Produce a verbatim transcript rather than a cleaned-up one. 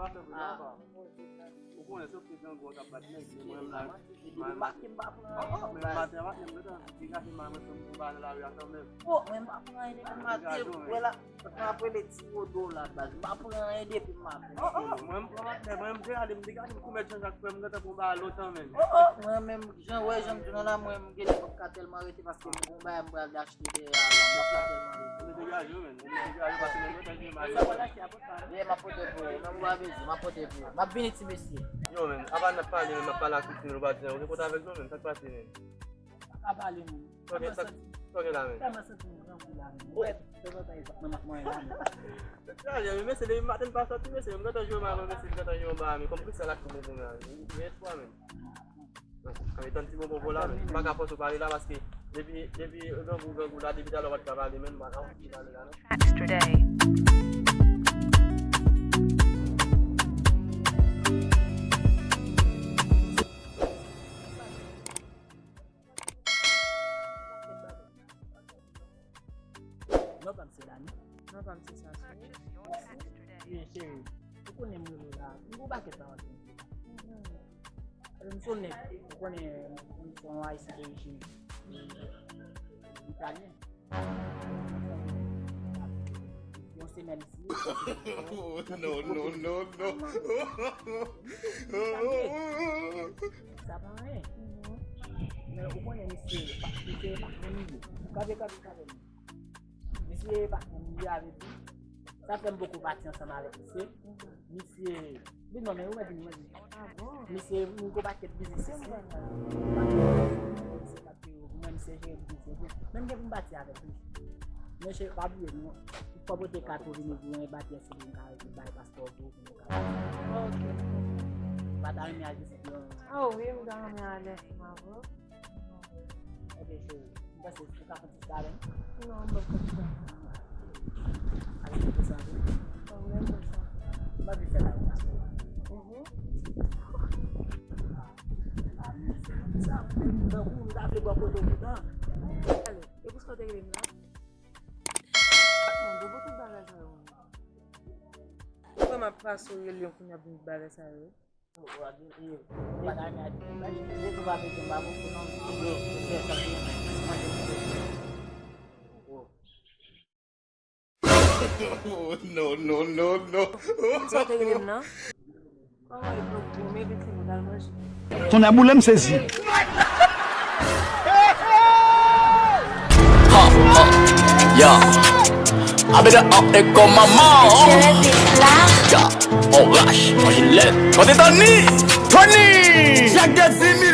Ou konnen, se ou ki grangou an k ap bat nèg, men mwen menm la, m pa pran anyen. Men maten an, maten m gentan degaje m al mwen fè m konba nan lari a kanmenm. Oh, mwen m pa pran anyen depi maten, ou wè la, m ap rele ti wodo la, baz. M pa pran anyen depi maten. Oh, oh, mwen m pran maten, mwen m degaje, m degaje m kou mèt Jean Jacques frè m gentan konba a lontan menm. Oh, oh, mwen menm, jan wè, jan m di nou la, mwen m genlè p ap ka tèlman rete paske m gon bagay m pral achte dèyè a la, m p ap ka tèlman rete. Mwen degaje w, menn. Mwen degaje w paske mwen gentan gen mari. Sa pral achte a, Yeah, m ap pote pou ou. Nan mwa vezi, m ap pote pou ou. M ap vini, ti mesye. Yo, menn, apa n ap pale, menn, n ap pale ak Christine, ou pa di anyen, ou gen kont avèk nou, menn, sa k pase, menn? Pa ka pale, menn. Sa w gen, sa w gen la, menn? Tèlman santi m grangou la, menn. Wè, tanzantan, e zòt nan m ap manyen la, menn. Sa ale, menn, mesye, depi maten m pa sòti, mesye, m gentan jwe mal, menn, mesye, m gentan jwe anba, menn, kòm Christine ak Christine, menn, gen espwa, menn. Ann, tann ti bonbon pou la, men m pa ka fòse w pale la, paske depi, depi grangou, grangou la, depi talè w pa t ka pale, men m pa ka fòse w pale la, non. Tracks today. Non pa m se Dani. Non pa m se Sasou. Wi, cheri. Ou konnen m rele w la. M gon pakèt bagay. Paske m se yon nèg, ou konnen m se yon Ayisyen dorijin italyen. Yon semèn isi. Oh, no, no, no, no. Italyen. Sa pa anyen. Men ou konnen misye, misye pa menm li. Kanpe, kanpe, kanpe. Misye pa konn li avèk li. Sa fè m poko pati ansanm avèk misye. Misye, vin non, men ou mwen vin, mwen vin. Ah bon? Misye, m gon pakèt biznis isi. Misye pa peye w, mwen misye jere biznis yo tou. Men m gen pou m pati avèk li. Men cheri, pa bliye non. Fò pote kat ou vini pou yon batè si pou m ka rete bay paspò pou ou pou nou ka. Ok. Pa ta renmen al vizit non. Ah wi, m ta renmen al ansanm avè w. Ok, cheri. M panse ou ka fè ti sa avè m. Non, m p ap fè sa. Alè, m fè sa avè m. Pwoblèm, m fè sa. M ap vin fè la. Mhm. Ah, ah, men se sa. Tankou m ta vle bò kote ou toutan. Alè, e pou sa w te rele m la? Bon, bon, bon, tout bagay sa yo. Ou wè m ap pase w rele m kounye a pou tout bagay sa yo. Oh, no, no, no, no. Sa te rele m nan? Kòman e pran gwo men vin fè nou al manje? Tonnè boule m sezi. Ha, ha, ya. Abèdè an e kò manman. Ya, on rach, on jilèt. Kote Tony? Tony! Jak Dezimi